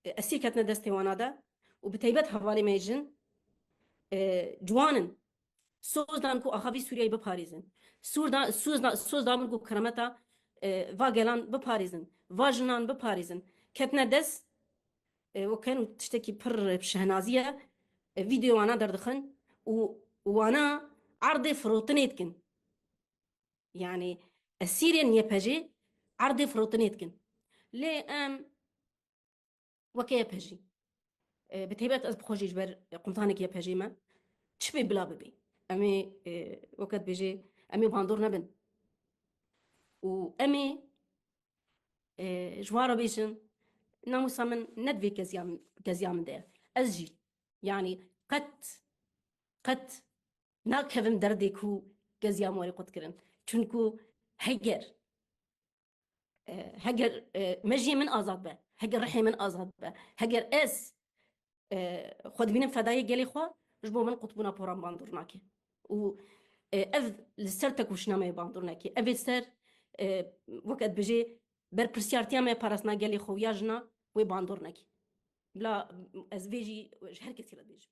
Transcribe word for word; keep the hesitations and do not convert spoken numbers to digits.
e, esîr ketine destê wana de û bi teybet hevalê me jin, e, ciwan in. Soz dan ku axa vî Sûriyeyê biparêzin. Sûr da, soz da, soz dabin ku kirameta, e, va gelan biparêzin. Va jinan biparêzin. Ketine dest, e, û ken û tiştekî pir şehnazî ye. E, vîdeo wana derdixin û wana erdê firotinê dikin. Yani esîrên Y P G erdê firotinê dikin. Lê em weke Y P G. E, bi taybet ez bi xwe jî ji ber komutanekî Y P G me. Çi bê bila bibê. Em ê, e, weke dibêjê, em ê bandor nebin. Û em ê, e, ji wan re bêjin, namûsa min ne di vê keziya min, keziya min de ye. Ez jî, yani qet, qet nakevim derdê ku keziya min werê qut kirin. Çunku heger, e, heger, e, mejiyê min azad be, heger rihê min azad be, heger ez, e, xwe dibînim fedayê gelê xwe, ji bo min qutbûna poran bandor nake. Û, e, ev li ser tekoşîna me yê bandor nake. Ev ê ser, e, weke dibêjê berpirsiyartiya me parastina gelê xwe û ya jina wê bandor nake. Bila ez vê jî ji her kesî re dibêjim.